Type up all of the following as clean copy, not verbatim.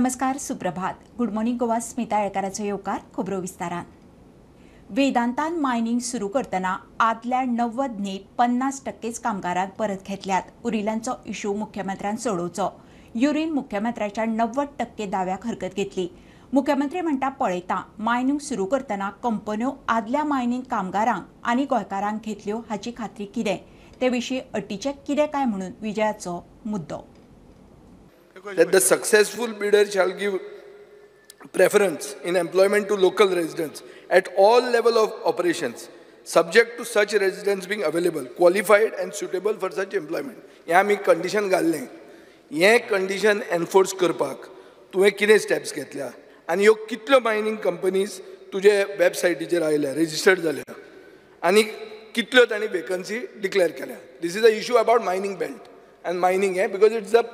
नमस्कार, सुप्रभात. Good morning Goa, Smita येळकाराचो येवकार. खबरो विस्तारान. वेदांतान मायनिंग सुरू करतना आदल्या 90 न्ही 50% कामगारांक परत घेतल्यात. उरिल्ल्यांचो इशू मुख्यमंत्र्यान सोडोवचो. युरीन मुख्यमंत्र्याच्या 90% दाव्याक हरकत घेतली. मुख्यमंत्री म्हणटा, पळयता मायनिंग सुरू करतना कंपन्यो आदल्या मायनिंग कामगारांक आनी गोंयकारांक घेतल्यो हाची खात्री कितें, ते विशीं अटीचें कितें काय म्हणून विजयाचो मुद्दो. That the successful bidder shall give preference in employment to local residents at all level of operations, subject to such residents being available, qualified and suitable for such employment. हें आमी कंडिशन घाल्लें. हें कंडिशन एनफोर्स करपाक तुवें कितें steps घेतल्या आनी ह्यो कितल्यो मायनींग कंपनीज तुजे वेबसायटीचेर आयल्या, रेजिस्टर्ड जाल्या आनी कितल्यो तांणी वेकन्सी डिक्लेअर केल्या? This is a issue about mining belt and mining हें because it's the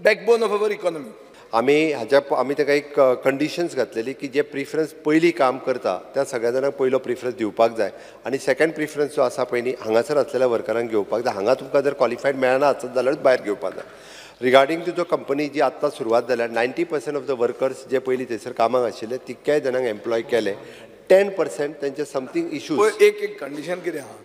backbone of our economy. आमी हाज्या आमी ताका एक कंडिशन्स घातलेली की जे प्रिफरन्स पयलीं काम करता त्या सगळ्या जाणांक पयलो प्रिफरन्स दिवपाक जाय आनी सेकंड प्रिफरन्स जो आसा पयलीं हांगासर आसलेल्या वर्करांक घेवपाक जाय. हांगा तुमकां जर क्वॉलिफायड मेळना आसत जाल्यारूच भायर घेवपाक जाय. रिगार्डींग तुजो कंपनी जी आत्तां सुरवात जाल्या, 90% ऑफ the workers जे पयलीं थंयसर कामाक आशिल्ले तितक्याय जाणांक एम्प्लॉय केले. 10% तेंचे समथींग इशूज. एक एक कंडिशन कितें आहा,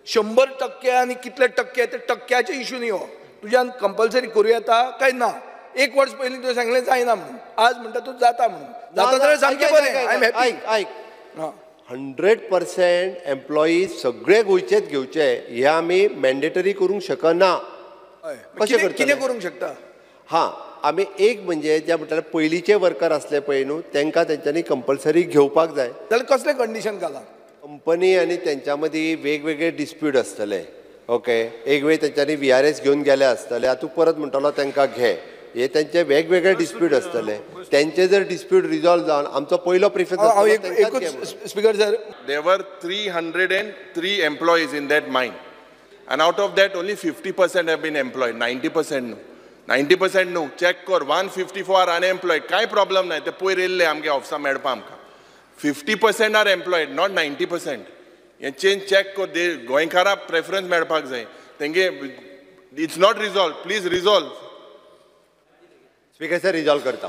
100% आनी कितले टक्के ते टक्क्याचे इशू न्ही हो, तुज्यान कंपल्सरी करूं येता काय ना? एक वर्स पयलीं तुवें सांगलें जायना म्हणून, आज म्हणटा तूं जाता म्हणून. जाता जाल्यार सामकें बरें, I am happy. आयक आयक, 100% एम्प्लॉईज सगळे गोंयचेच घेवचे हे आमी मॅन्डेटरी करूंक शकना. कशें कितें करूंक शकता? हां, आमी एक म्हणजे जे म्हणटाले पयलींचे वर्कर आसले पळय न्हू, तांकां तेंच्यांनी कंपल्सरी घेवपाक जाय. जाल्यार कसलें कंडिशन घालां? कंपनी आनी तेंच्या मदीं वेगवेगळे डिस्प्यूट आसतले. ओके, एक वेळ तेंच्यांनी VRS घेवन गेले आसतले, आतां तूं परत म्हणटलो तांकां घे, हे तेंचे वेगवेगळे डिस्प्यूट आसतले. तेंचे जर डिस्प्यूट रिजॉल्व जावन आमचो पयलो preference. Speaker sir, there were 303 employees in that mine and out of that only 50% have been employed, 90% न्हू. 90% न्हू, चॅक कर, 154 are unemployed. कांय प्रॉब्लम ना, ते पयर येयल्ले आमगे ऑफिसा मेळपा आमकां. 50% are employed, not 90%. हें चेंज चॅक कर, गोंयकाराक प्रेफरन्स मेळपाक जाय तेंगे. It's not resolve, please resolve. Speaker sir, resolve करता.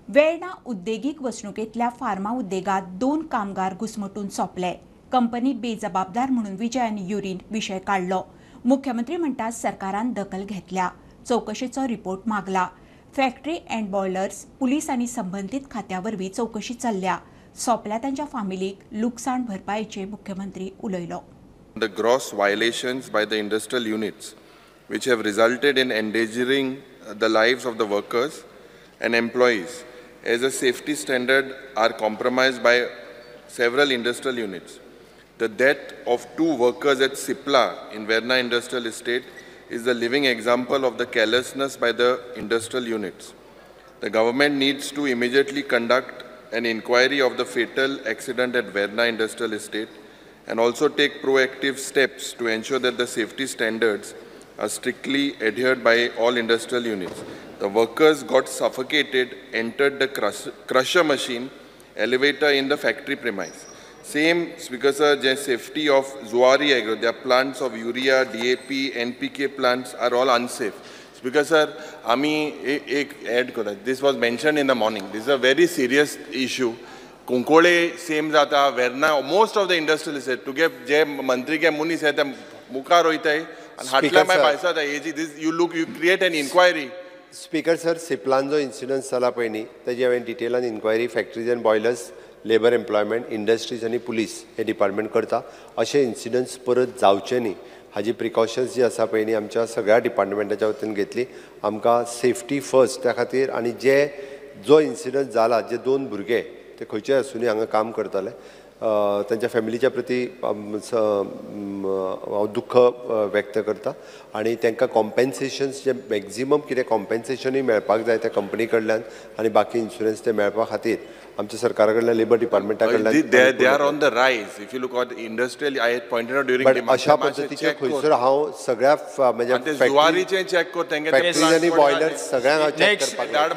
वेर्णा उद्देगीक वसणुकेंतल्या फार्मा उद्देगात 2 कामगार घुसमटून सोंपले. कंपनी बेजबाबदार म्हणून विजय आनी युरीन विशय काडलो. मुख्यमंत्री म्हणटा सरकारान दखल घेतल्या, चवकशेचो रिपोर्ट मागला. फॅक्टरी अँड बॉयलर्स, पुलीस आनी संबंदीत खात्या वरवीं चवकशी चल्ल्या. सोंपल्या तांच्या फामिलीक लुकसाण भरपायेचेर मुख्यमंत्री उलयलो. The gross violations by the industrial units which have resulted in endangering the lives of the workers and employees as a safety standard are compromised by several industrial units. The death of 2 workers at Cipla in Verna Industrial Estate is a living example of the carelessness by the industrial units. The government needs to immediately conduct an inquiry of the fatal accident at Verna Industrial Estate and also take proactive steps to ensure that the safety standards are strictly adhered by all industrial units. The workers got suffocated, entered the crusher machine, elevator in the factory premise. Same, Speaker sir, the safety of Zuari Agro, their plants of urea, DAP, NPK plants are all unsafe. Speaker sir, ami ek add kora. This was mentioned in the morning. This is a very serious issue. Kunkole same जाता, Verna, most of the industrialists तुगे जे मंत्री K मुनीस आहे ते मुखार वयताय आनी हाटल्या मागीर भायर सरता. This you look, you create an inquiry. Speaker sir, सिप्लान जो इन्सिडंट जाला पळय न्ही, तेजी हांवें डिटेलान inquiry factories and boilers, labour employment, industries आनी पुलीस हे डिपार्टमेंट करता. अशे इन्सिडंट्स परत जावचे न्ही हाजी प्रिकॉशन्स जी आसा पळय न्ही आमच्या सगळ्या डिपार्टमेंटाच्या वतीन घेतली. आमकां सेफ्टी फर्स्ट त्या खातीर. आनी जे जो इन्सिडंट जाला, जे 2 भुरगे ते खंयचे आसूनी हांगा काम करताले, तांच्या फॅमिलीच्या प्रती हांव दुख्ख व्यक्त करता आनी तांकां कॉम्पेन्सेशन्स जे मॅक्झिमम कितें कॉम्पेन्सेशनूय मेळपाक जाय त्या कंपनी कडल्यान आनी बाकी इन्शुरन्स ते मेळपा खातीर आमच्या सरकारा कडल्यान, लेबर डिपार्टमेंटा कडल्यान. They are on the rise. If you look at industrial, I had pointed out during but अशा पद्दतीचे खंयसर हांव सगळ्या म्हणजे जुवारीचें चॅक कर, तेंगे फॅक्टरीज आनी बॉयलर्स सगळ्यांक हांव चॅक करपाक जाय.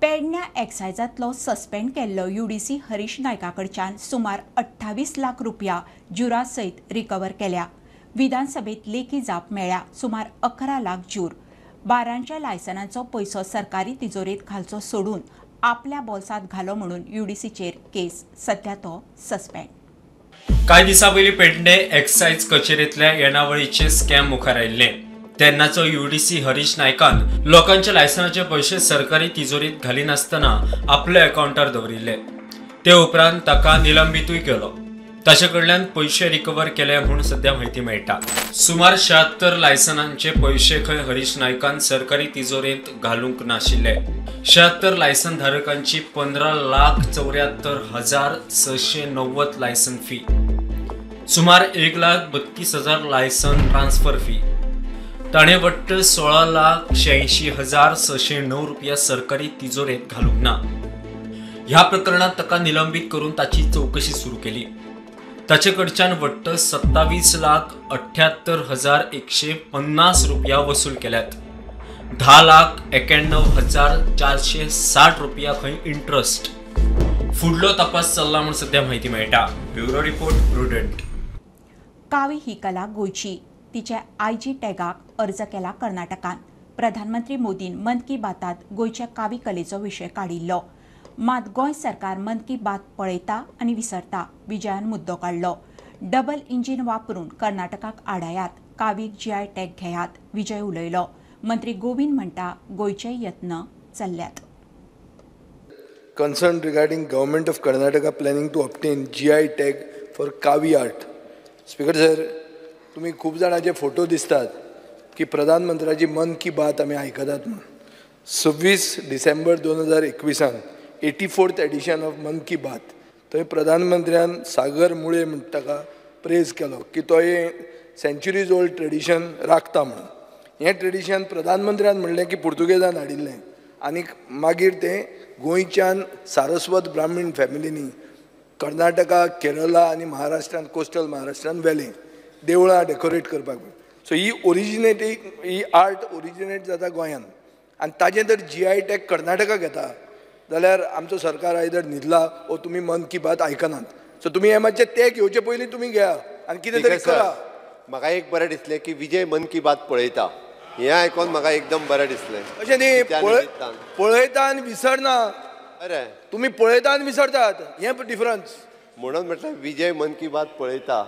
पेडण्या एक्सायजांतलो सस्पेंड केल्लो यूडीसी हरीश नायका कडच्यान सुमार 28 लाख रुपया ज्युरा सयत रिकवर केल्या. विधानसभेत लेखी जाप मेळ्ळ्या. सुमार 11 लाख ज्यूर. बारांच्या लायसनाचो पयसो सरकारी तिजोरेंत घालचो सोडून आपल्या बोल्सांत घालो म्हणून यूडीसीचेर केस. सध्या तो सस्पेंड. कांय दिसां पयलीं पेडणे एक्सायज कचेरेंतल्या येणावळीचे स्कॅम मुखार आयिल्ले. तेन्नाचो यूडीसी हरीश नायकान लोकांच्या लायसनाचे पयशे सरकारी तिजोरीत घालिनासतना आपल्या अकाउंटार दवरिल्ले. ते उपरांत ताका निलंबितूय केलो. ताचे कडल्यान पयशे रिकवर केले म्हूण सध्या म्हायती मेळटा. सुमार 76 लायसनांचे पयशे खंय हरीश नायकान सरकारी तिजोरेंत घालूंक नाशिल्ले. 76 लायसन धारकांची 15,74,690 लायसन फी, सुमार 1,32,000 लायसन ट्रान्सफर फी, ताणें वट्ट 16,86,609 रुपया सरकारी तिजोरेंत घालूंक ना. ह्या प्रकरणात ताका निलंबीत करून ताची चवकशी सुरू केली. ताचे कडच्यान वट्ट 27,78,150 रुपया वसूल केल्यात. 10,91,460 रुपया खंय इंट्रस्ट. फुडलो तपास चल्ला म्हूण सध्या म्हायती मेळटा. Bureau report, Prudent. कावी ही कला गोंयची. तिच्या आयजी टॅगाक अर्ज केला कर्नाटकान. प्रधानमंत्री मोदीन मन की बातात गोंयच्या कावी कलेचो विशय काडिल्लो. मात गोंय सरकार मन की बात पळयता आनी विसरता. विजयान मुद्दो काडलो. डबल इंजीन वापरून कर्नाटकाक आडायात, कावीक जीआय टॅग घेयात, विजय उलयलो. मंत्री गोविंद म्हणटा गोंयचे यत्न चल्ल्यात. Concern regarding government of Karnataka planning to obtain GI tag for Kavi art. Speaker sir, तुमी खूब जाणांचे फोटो दिसतात की प्रधानमंत्र्याची मन की बात आमी आयकतात म्हूण. 26 डिसेंबर 2021 84th edition of मन की बात थंय प्रधानमंत्र्यान सागर मुळे म्हण ताका प्रेज केलो की तो हें सेंच्युरीज ओल्ड ट्रेडिशन राखता म्हणून. हें ट्रेडिशन प्रधानमंत्र्यान म्हणलें की पुर्तुगेजान हाडिल्लें आनी मागीर तें गोंयच्यान सारस्वत ब्राह्मीण फॅमिलींनी कर्नाटका, केरला आनी महाराष्ट्रान, कोस्टल महाराष्ट्रान व्हेलें देवळां डेकोरेट करपाक. सो ही ओरिजिनेटींग, ही आर्ट ओरिजिनेट जाता गोंयान आनी ताजें जर जीआय टॅग कर्नाटका घेता जाल्यार आमचो सरकार आयदर न्हिदला ओ तुमी मन की बात आयकनात. सो तुमी हें मातशें ते घेवचे पयलीं तुमी घेया आनी कितें तरी करा. म्हाका एक बरें दिसलें की विजय मन की बात पळयता हें आयकोन म्हाका एकदम बरें दिसलें. अशें न्ही, पळयता आनी विसरना. अरे तुमी पळयता आनी विसरतात, हें डिफरन्स. म्हणून म्हटल्यार विजय मन की बात पळयता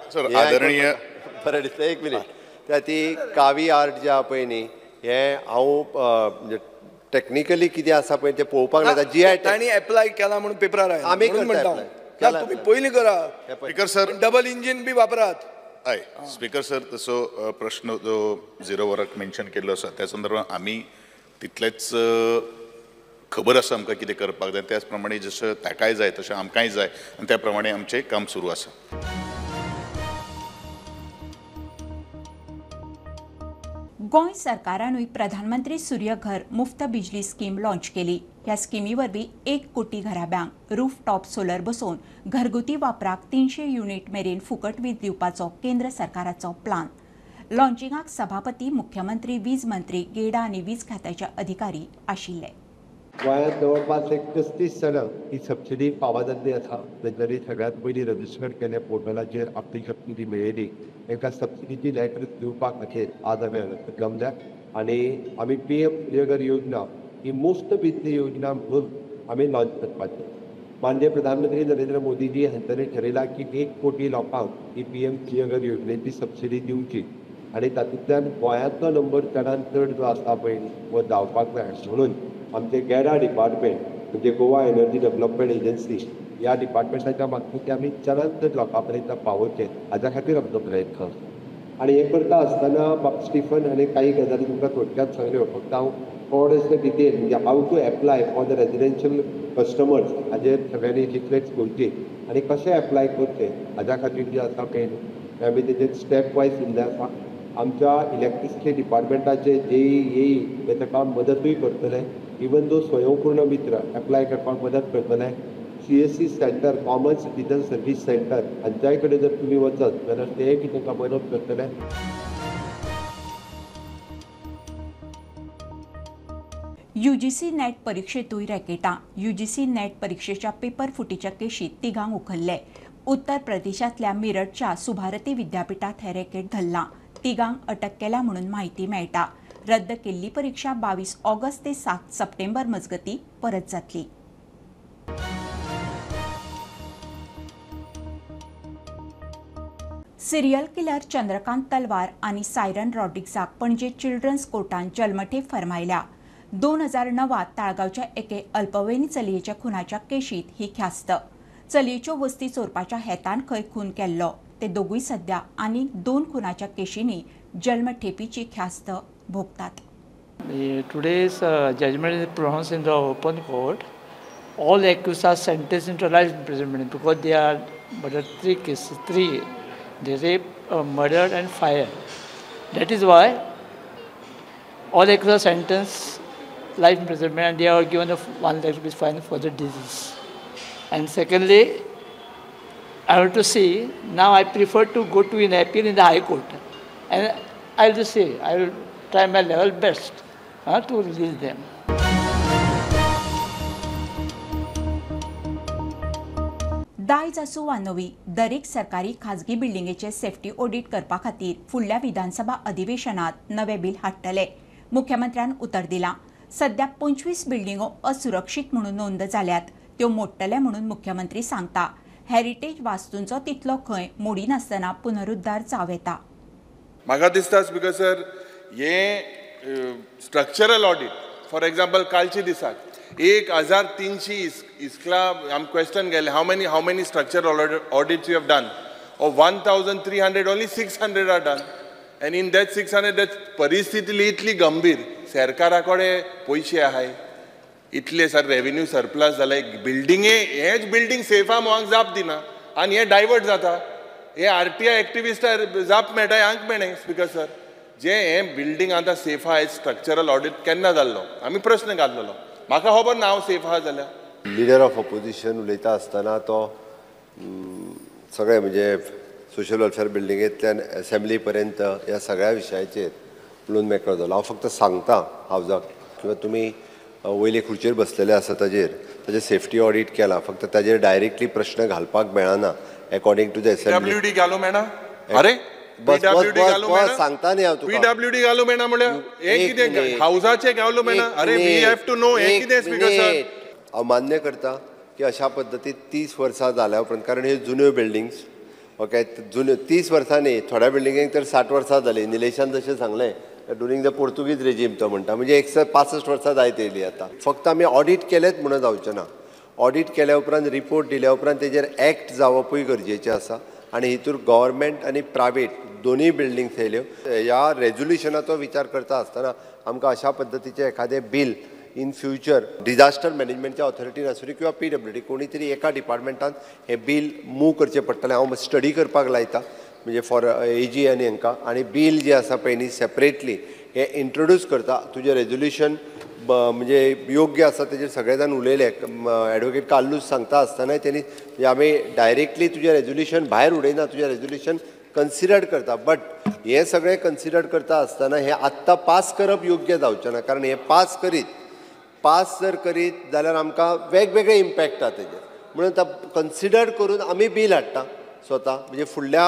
आदरणीय बरें दिसलें. एक मिनीट, त्या ती कावी आर्ट जे आहा पळय न्ही, हें हांव टॅक्निकली कितें आसा पळय तें पळोवपाक लागता. जीआय तांणी एप्लाय केला म्हणून पेपरार आयला आमी म्हणटा, तुमी पयलीं करा. स्पीकर सर, डबल इंजीन बी वापरात. हय स्पीकर सर, तसो प्रश्न जो झिरो वराक मेन्शन केल्लो आसा त्या संदर्भात आमी तितलेच खबर आसा आमकां कितें करपाक जाय, त्याच प्रमाणे जशें ताकाय जाय तशें आमकांय जाय आनी त्या प्रमाणे आमचें काम सुरू आसा. गोंय सरकारानूय प्रधानमंत्री सूर्यघर मुफ्त बिजली स्कीम लॉन्च केली. ह्या स्किमी वरवीं 1 कोटी घराब्यांक रूफटॉप सोलर बसोवन घरगुती वापराक 300 युनिट मेरेन फुकट वीज दिवपाचो केंद्र सरकाराचो प्लान. लॉन्चिंगाक सभापती, मुख्यमंत्री, वीज मंत्री, गेडा आनी वीज खात्याचे अधिकारी आशिल्ले. गोंयांत जवळपास एक 35 जाणांक ही सबसिडी फावो जाल्ली आसा. तेंच्यांनी सगळ्यांत पयलीं रजिस्टर केलें पोर्टलाचेर, आपली सबसिडी मेळयली. तांकां सबसिडीची लॅटर दिवपा खातीर आज आमी जमल्या आनी आमी PM Surya Ghar योजना ही मुफ्त बिजली योजना म्हणून आमी लॉन्च करपाची. माननीय प्रधानमंत्री नरेंद्र मोदीजी हांच्यांनी ठरयलां की 1 कोटी लोकांक ही PM Surya Ghar योजनेची सबसिडी दिवची आनी तातूंतल्यान गोंयांतलो नंबर चडान चड जो आसा पळय हो जावपाक जाय म्हणून आमचे गेडा डिपार्टमेंट म्हणजे गोवा एनर्जी डेव्हलपमेंट एजन्सी ह्या डिपार्टमेंटाच्या मार्फत आमी चडान चड लोकां पर्यंत पावोवचें हाज्या खातीर आमचो प्रयत्न आसा. आनी हें करता आसतना बाब स्टिफन हाणें कांय गजाली तुमकां थोडक्यात सांगल्यो. फक्त हांव थोडेशें डिटेल म्हणजे how to apply for the residential customers हाजेर सगळ्यांनी लिफलेट्स घेवची आनी कशें एप्लाय करचें हाज्या खातीर जें आसा पळय आमी तेजेर स्टेप वायज दिल्लें आसा. आमच्या इलेक्ट्रिसिटी डिपार्टमेंटाचे जेई एई हे ताका मदतूय करतले. इवन दो स्वयंपूर्ण मित्र एप्लाय करपाक मदत करतले. CSC centre, common citizen service centre हांच्याय कडेन जर तुमी वचत जाल्यार तेय बी तांकां मदत करतले. यूजीसी नेट परिक्षेतूय रॅकेटां. यूजीसी नेट परिक्षेच्या पेपर फुटीच्या केशीत तिगांक उखल्ले. उत्तर प्रदेशांतल्या मिरटच्या सुभारती विद्यापीठात हे रॅकेट धरलां. तिगांक अटक केल्या म्हणून म्हायती मेळटा. रद्द केल्ली परिक्षा 22 ऑगस्ट ते 7 सप्टेंबर मजगती परत जातली. सिरियल किलर चंद्रकांत तलवार आनी सायरन रॉड्रिग्साक पणजे चिल्ड्रन्स कोर्टान जल्मठेप फर्मायल्या. 2009 ताळगांवच्या एके अल्पवयीन चलयेच्या खुनाच्या केशीत ही ख्यास्त. चलयेच्यो वस्ती चोरपाच्या हेतान खंय खून केल्लो. ते दोगूय सध्या आनीक 2 खुनाच्या केशींनी जल्मठेपीची ख्यास्त भोगतात. Today's judgment is pronounced in the open court. All accused are sentenced into life imprisonment because they are murdered 3 cases, 3. They rape, murder and fire. That is why all accused are sentenced life imprisonment and they are given a 1 lakh rupees fine for the disease. And secondly, I want to see, now I prefer to go to an appeal in the High Court. And I will just say, I will try my level best to release them. दायज आसूं वा नवी, दरेक सरकारी खाजगी बिल्डिंगेचे safety audit करपा खातीर फुडल्या विधानसभा अधिवेशनात नवे बिल हाडटले. मुख्यमंत्र्यान उतर दिलां. सध्या 25 बिल्डिंगो असुरक्षीत म्हणून नोंद जाल्यात, त्यो मोडटले म्हणून मुख्यमंत्री सांगता. हेरिटेज वास्तूंचो तितलो खंय मोडिनासतना पुनरुद्धार जावं येता. म्हाका दिसता स्पीकर सर, हे स्ट्रक्चरल ऑडिट फॉर एग्जाम्पल कालचे दिसाक 1300 इस्कला आम क्वेश्चन गेले, how many structural audits you have done? Of 1300 only 600 are done. And in that 600 that परिस्थिती इतली गंभीर, सरकारा कडेन पयशे आहाय, इतले सर रेवेन्यू सरप्लस जाले, बिल्डिंगे हेच बिल्डींग सेफ आहा म्हणून जाप दिना आनी हे डायवर्ट जाता. हे आरटीआय एक्टिविस्टार जाप मेळटा, हांक मेळ्ळें स्पीकर सर. जे हे बिल्डींग आतां सेफ आहा, स्ट्रक्चरल ऑडिट केन्ना जाल्लो आमी प्रश्न घातलेलो, म्हाका खबर ना हांव सेफ आहा जाल्यार. लिडर ऑफ ऑपोजिशन उलयता आसतना तो सगळे म्हणजे सोशल वेलफेअर बिल्डिंगेंतल्यान एसेंब्ली पर्यंत ह्या सगळ्या विशयाचेर उलोवन मेकळो जालो. हांव फक्त सांगता हावजाक किंवा तुमी वयले खुर्चेर बसलेले आसा ताजेर ताजेर सेफ्टी ऑडिट केला, फक्त ताजेर डायरेक्टली प्रश्न घालपाक मेळना according to the assembly. PWD घालूं मेळना? अरे बस बस बस सांगता न्ही हांव तुका. पीडब्ल्यूडी घालूं मेळना म्हळ्यार हें कितें हावजाचें घालूं मेळना? अरे we have to know हें कितें स्पीकर सर. हांव मान्य करता की अशा पद्दतीन 30 वर्सां जाल्या उपरांत, कारण ह्यो जुन्यो बिल्डिंग्स ओके, जुन्यो 30 वर्सां न्ही, थोड्या बिल्डिंगेक तर 60 वर्सां जालीं. निलेशान जशें सांगलें ड्युरींग the Portuguese regime तो म्हणटा, म्हणजे 165 वर्सां जायत येयली आतां. फक्त आमी ऑडिट केलेंच म्हणून जावचें ना, ऑडिट केल्या उपरांत रिपोर्ट दिल्या उपरांत तेजेर एक्ट जावपूय गरजेचें आसा. आनी हितूर गव्हर्मेंट आनी प्रायवेट दोनूय बिल्डिंग्स येयल्यो. ह्या रेजोल्युशनाचो विचार करता आसतना आमकां अशा पद्दतीचें एखादें बिल इन फ्युचर डिजास्टर मॅनेजमेंटच्या ऑथॉरिटीन आसूं किंवा पीडब्ल्यूडी कोणी तरी एका डिपार्टमेंटान हें बील मूव करचें पडटलें. हांव स्टडी करपाक लायता म्हणजे फॉर एजी आनी हांकां, आनी बील जें आसा पळय न्ही सेपरेटली हें इंट्रोड्यूस करता. तुजें रेजोल्युशन म्हणजे योग्य आसा तेजेर सगळे जाण उलयले. एडवोकेट कार्लूस सांगता आसतनाय तेणी म्हणजे आमी डायरेक्टली तुजें रेजोल्युशन भायर उडयना, तुजें रेजोल्युशन कन्सिडर करता. बट हें सगळें कन्सिडर करता आसतना हें आत्तां पास करप योग्य जावचें ना, कारण हें पास जर करीत जाल्यार आमकां वेगवेगळे इम्पॅक्ट आहा तेजेर. म्हणून कन्सिडर करून आमी बील हाडटा स्वता, म्हणजे फुडल्या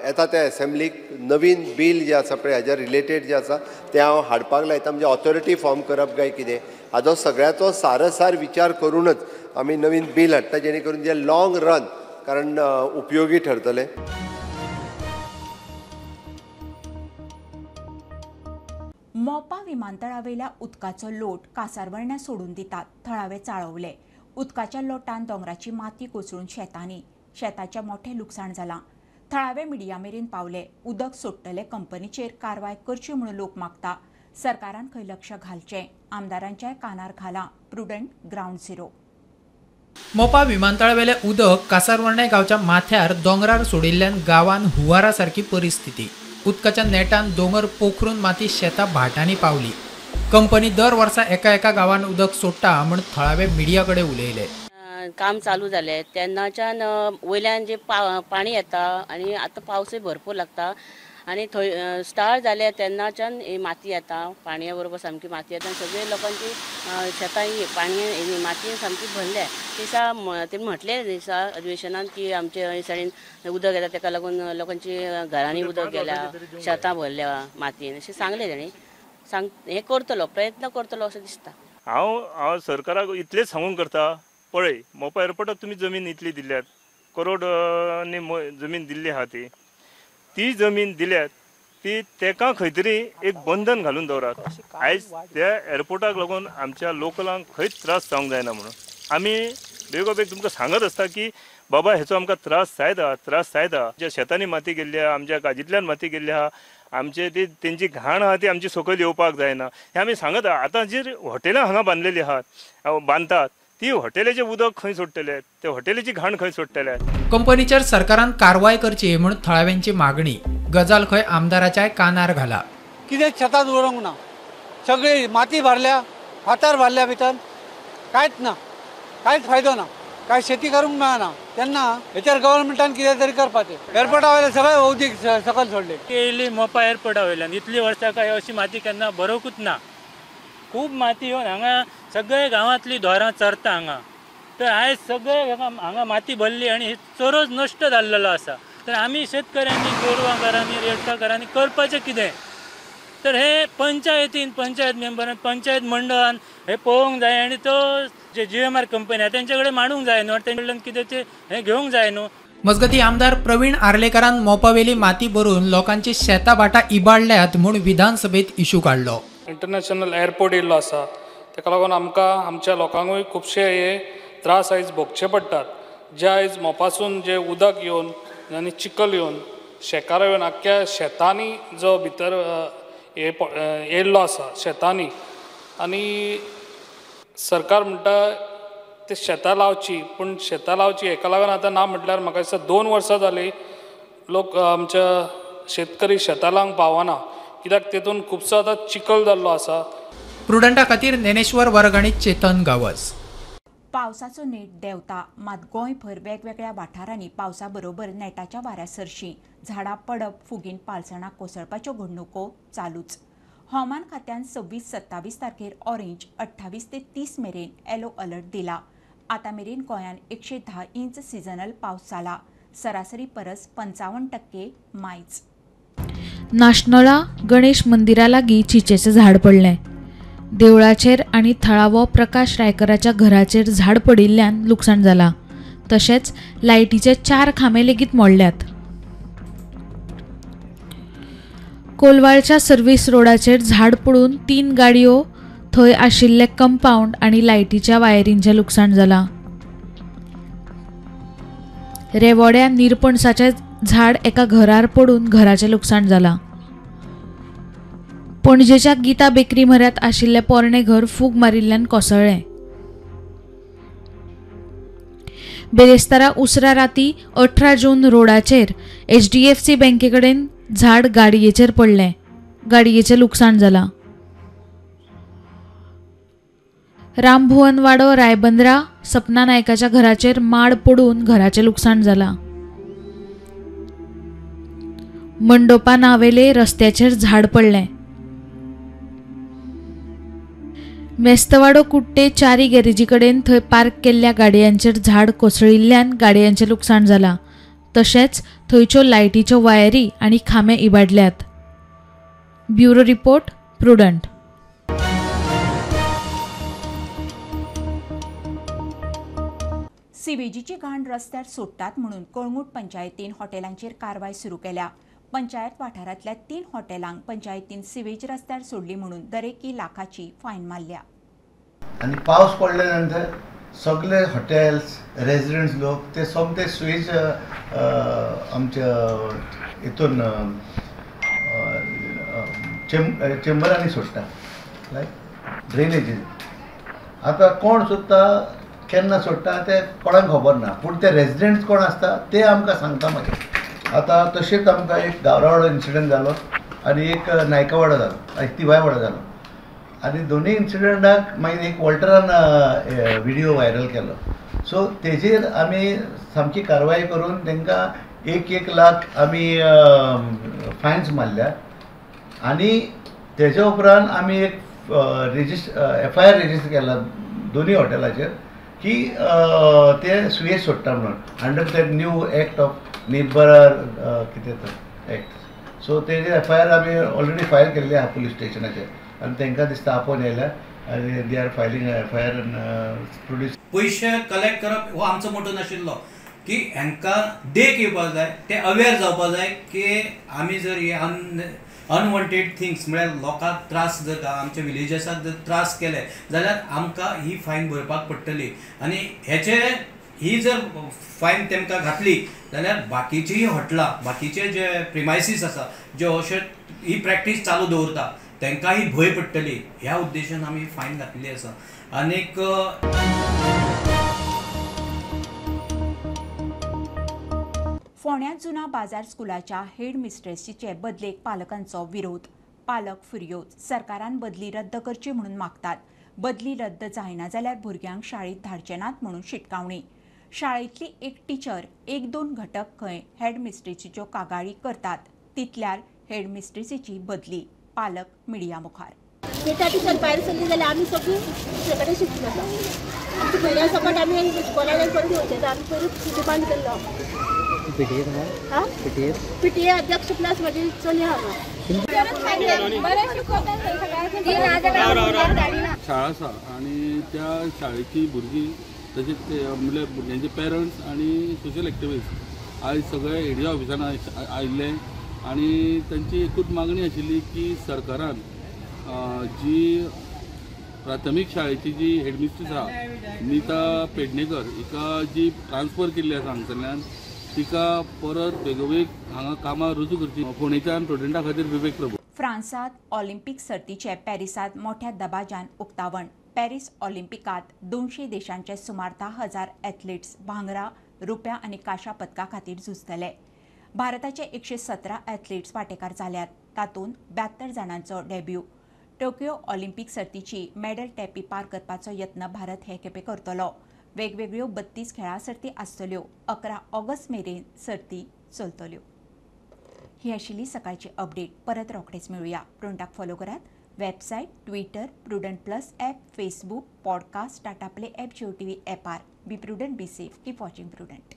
येता त्या एसेंब्लीक नवीन बील जें आसा पळय हाज्या रिलेटेड जें आसा तें हांव हाडपाक लायता. म्हणजे ऑथॉरिटी फॉर्म करप काय कितें हाजो सगळ्याचो सारसार विचार करूनच आमी नवीन बील हाडटा, जेणे करून जें लॉंग रन कारण उपयोगी ठरतलें. मोपा विमानतळावेल्या उदकाचो लोट कासारवर्ण्या सोडून दितात, थळावे चाळवले. उदकाच्या लोटान दोंगराची माती कोसळून शेतांनी शेताचें मोठें लुकसाण जालां. थळावे मिडिया मेरेन पावले. उदक सोडटले कंपनीचेर कारवाय करची म्हणून लोक मागता. सरकारान खंय लक्ष घालचें, आमदारांच्याय कानार घालां. Prudent ground zero. Mopa विमानतळावेलें उदक कासारवर्णे गांवच्या माथ्यार दोंगरार सोडिल्ल्यान गांवान हुवारा सारकी परिस्थिती. उदकाच्या नेटान दोंगर पोखरून माती शेतां भाटांनी पावली. कंपनी दर वर्सा एका एका गांवान उदक सोडटा म्हूण थळावे मिडिया कडेन उलयले. काम चालू जालें तेन्नाच्यान वयल्यान जे पाणी येता आनी आतां पावसूय भरपूर लागता आनी थंय स्टार्ट जाले तेन्नाच्यान ही माती येता, पाणया बरोबर सामकी माती येता आनी सगळे लोकांची शेतां ही पाणये मातयेन सामकी भरल्या. दिसा तेणी म्हटलें दिसा अधिवेशनान की आमचे हे सायडीन उदक येता, तेका लागून लोकांची घरांनी उदक गेल्या, शेतां भरल्या मातयेन अशें सांगलें तेणी. सांग हें करतलो, प्रयत्न करतलो अशें दिसता. हांव सरकाराक इतलेंच सांगूंक करता, पळय मोपा एअरपोर्टाक तुमी जमीन इतली दिल्यात, करोडांनी जमीन दिल्ली आहा, ती जमीन दिल्यात ती तेका खंय तरी एक बंधन घालून दवरात. आयज त्या एअरपोर्टाक लागून आमच्या लोकलांक खंयच त्रास जावंक जायना म्हणून आमी बेगोबेग तुमकां सांगत आसता की बाबा हेचो आमकां त्रास जायता, त्रास जायता. आमच्या शेतांनी माती गेल्ली आहा, आमच्या काजींतल्यान माती गेल्ली आहा, आमचे ती तेंची घाण आहा ती आमची सकयल येवपाक जायना, हें आमी सांगत आहा. आतां जी हॉटेलां हांगा बांदलेली आहात, बांदतात ती हॉटेलाचें उदक खंय सोडटले, ते हॉटेलाची घाण खंय सोडटले. कंपनीचेर सरकारान कारवाय करची म्हूण थळाव्यांची मागणी. गजाल खंय आमदाराच्याय कानार घाला. कितें शेतांत उरोंक ना, सगळी माती भरल्या, फातर भरल्या भितर, कांयच ना, कांयच फायदो ना, कांय शेती करूंक मेळना. तेन्ना हेचेर गव्हर्मेंटान कितें तरी करपाचें. एअरपोर्टा वयले सगळे उदीक सकयल सोडले. येयली मोपा एअरपोर्टा वयल्यान इतली वर्सां काय अशी माती केन्ना भरोंकूच ना. खूब माती येवन हांगा सगळे गांवांतली दोरां चरता हांगा. तर आयज सगळे हांगा माती भरली आनी चरोच नश्ट जाल्लेलो आसा. तर आमी शेतकऱ्यांनी, गोरवांकारांनी, रेडकारांनी करपाचें कितें? तर हे पंचायतीन, पंचायत मेंबरान, पंचायत मंडळान हे पळोवंक जाय आनी तो जे GMR company आसा तेंचे कडेन मांडूंक जाय न्हू, तेंचे कडल्यान कितें तें हें घेवंक जाय न्हू. मजगती आमदार प्रवीण आर्लेकरान मोपावेली माती भरून लोकांची शेतां भाटां इबाडल्यात म्हूण विधानसभेत इशू काडलो. इंटरनॅशनल एअरपोर्ट येयल्लो आसा, ताका लागून आमकां आमच्या लोकांकूय खुबशे हे त्रास आयज भोगचे पडटात. जे आयज मोपासून जे उदक येवन आनी चिखल येवन शेकारो येवन आख्ख्या शेतांनी जो भितर येयल्लो आसा शेतांनी, आनी सरकार म्हणटा ते शेतां लावची, पूण शेतां लावची हेका लागून आतां ना म्हटल्यार म्हाका दिसता 2 वर्सां जालीं लोक आमच्या शेतकरी शेतां लावंक पावना, कित्याक तेतून खुबसो आतां चिखल जाल्लो आसा. प्रुडंटा खातीर ज्ञानेश्वर वर्ग आनी चेतन गावस. पावसाचो नेट देंवता, मात गोंयभर वेगवेगळ्या वाठारांनी पावसा बरोबर नेटाच्या वाऱ्या सरशी झाडां पडप, फुगीन पालसणां कोसळपाच्यो घडणुको चालूच. हवामान खात्यान 26-27 तारखेर ऑरेंज, 28 ते 30 मेरेन येलो अलर्ट दिला. आतां मेरेन गोंयांत 110 इंच सिजनल पावस जाला, सरासरी परस 55% मायज. नाशनोळा गणेश मंदिरा लागीं चिचेचें झाड पडलें. देवळाचेर आनी थळावो प्रकाश रायकराच्या घराचेर झाड पडिल्ल्यान लुकसाण जालां. तशेंच लायटीचे 4 खांबे लेगीत मोडल्यात. कोलवाळच्या सर्व्हिस रोडाचेर झाड पडून 3 गाडयो, थंय आशिल्लें कंपावंड आनी लायटीच्या वायरींचें लुकसाण जालां. रेवोड्या निरपणसाचें झाड एका घरार पडून घराचें लुकसाण जालां. पणजेच्या गीता बेकरी म्हऱ्यांत आशिल्लें पोरणें घर फूग मारिल्ल्यान कोसळ्ळें. बेरेस्तारा उसरा राती 18 जून रोडाचेर HDFC बँके कडेन झाड गाडयेचेर पडलें. गाडयेचें लुकसाण जालां. रामभुवनवाडो रायबंद्रा सपना नायकाच्या घराचेर माड पडून घराचें लुकसाण जालां. मंडोपा नावेले रस्त्याचेर झाड पडलें. मेस्तवाडो कुट्टे चारी गॅरेजी कडेन थंय पार्क केल्ल्या गाडयांचेर झाड कोसळिल्ल्यान गाडयांचें लुकसाण जालां. तशेंच थंयच्यो लायटीच्यो वायरी आनी खांबे इबाडल्यात. Bureau report, Prudent. सिवेजीची घाण रस्त्यार सोडटात म्हणून कळंगूट पंचायतीन हॉटेलांचेर कारवाय सुरू केल्या. पंचायत वाठारांतल्या 3 हॉटेलांक पंचायतीन सिवेज रस्त्यार सोडली म्हणून दरेकी लाखाची फायन मारल्या. आनी पावस पडल्या नंतर सगळे हॉटेल्स, रेजिडंट्स लोक ते सोमते स्वेज आमच्या हितून चेंबरांनी सोडटा, लायक ड्रेनेजीस. आतां कोण सोडटा, केन्ना सोडटा तें कोणाक खबर ना, पूण ते रेजिडंट्स कोण आसता ते आमकां सांगता मागीर. आतां तशेंच आमकां एक गावरावाडो इन्सिडंट जालो आनी एक नायकवाडो जालो, एक तिवायवाडो जालो. आनी दोनूय इन्सिडंटाक मागीर एक वॉल्टरान व्हिडियो व्हायरल केलो. सो तेजेर आमी सामकी कारवाय करून तांकां 1-1 लाख आमी फायन्स मारल्या आनी तेज्या उपरांत आमी एक FIR register केला दोनूय हॉटेलाचेर की ते सुयेज सोडटा म्हणून under that new act of Nibra कितें तो एक्ट. सो तेजे FIR आमी ऑलरेडी फायल केल्ले आहा पुलीस स्टेशनाचेर आनी तांकां दिसता आपोवन येयल्या आनी they are filing FIR produce. पयशे कलेक्ट करप हो आमचो मोटो नाशिल्लो की हांकां देख येवपाक जाय, ते अवेर जावपाक जाय की आमी जर हे अनवॉन्टेड थिंग्स म्हळ्यार लोकांक त्रास जर आमच्या विलेजर्साक जर त्रास केले जाल्यार आमकां ही फायन भरपाक पडटली आनी हेचे ही जर फायन तेमकां घातली जाल्यार बाकीचीय हॉटेलां बाकीचे जे प्रिमायसीस आसा जे अशे ही प्रॅक्टीस चालू दवरता तांकांय भंय पडटली ह्या उद्देशान आमी फायन घातलेली आसा. आनीक फोंड्या जुना बाजार स्कुलाच्या हेड मिस्ट्रेसीचे बदलेक पालकांचो विरोध. पालक फुरयोज, सरकारान बदली रद्द करची म्हणून मागतात. बदली रद्द जायना जाल्यार भुरग्यांक शाळेत धाडचे नात म्हणून शिटकावणी. शाळेंतली एक टिचर 1-2 घटक खंय हेड मिस्ट्रेसीच्यो कागाळी करतात, तितल्यार हेड मिस्ट्रेसीची बदली. पालक मिडिया मुखार. बेटा टिचर भायर सरली जाल्यार आमी सगळीं दुसरे कडेन शिफ्ट जाता. आमच्या भुरग्यां सकट आमी स्कॉलान परत येवचे, आमी पयलीं डिमांड केल्लो. PTA अध्यक्ष प्लस माझी चली हांगा. शाळा आसा आनी त्या शाळेची भुरगीं तशेंच म्हणल्यार भुरग्यांचे पेरंट्स आनी सोशल एक्टिविस्ट आयज सगळे एडीओ ऑफिसान आयिल्ले आनी तांची एकूच मागणी आशिल्ली की सरकारान जी प्राथमीक शाळेची जी हेडमिस्ट्रीस आसा नीता पेडणेकर हिका जी ट्रान्सफर केल्ली आसा हांगसरल्यान तिका परत बेगोबेग हांगा कामां रुजू करची. फोंडेच्यान प्रुडंटा खातीर विवेक प्रभू. फ्रांसांत ऑलिम्पीक सर्तीचे पॅरिसांत मोठ्या दबाज्यान उक्तावण. पॅरीस ऑलिम्पिकांत 200 देशांचे सुमार 10,000 एथलीट्स भांगरा, रुप्या आनी कांश्या पदका खातीर झुजतले. भारताचे 117 एथलीट्स वांटेकार जाल्यात, तातूंत 72 जाणांचो डेब्यू. टोकियो ऑलिम्पीक सर्तीची मेडल टॅपी पार करपाचो यत्न भारत हे खेपे करतलो. वेगवेगळ्यो 32 खेळां सर्ती आसतल्यो. 11 ऑगस्ट मेरेन सर्ती चलतल्यो. ही आशिल्ली सकाळची अपडेट. परत रोखडेच मेळुया. प्रुडंटाक फॉलो करात. Website, Twitter, Prudent plus app, Facebook, podcast, Tata Play app, Jio TV ॲपार. Be prudent, be safe, keep watching Prudent.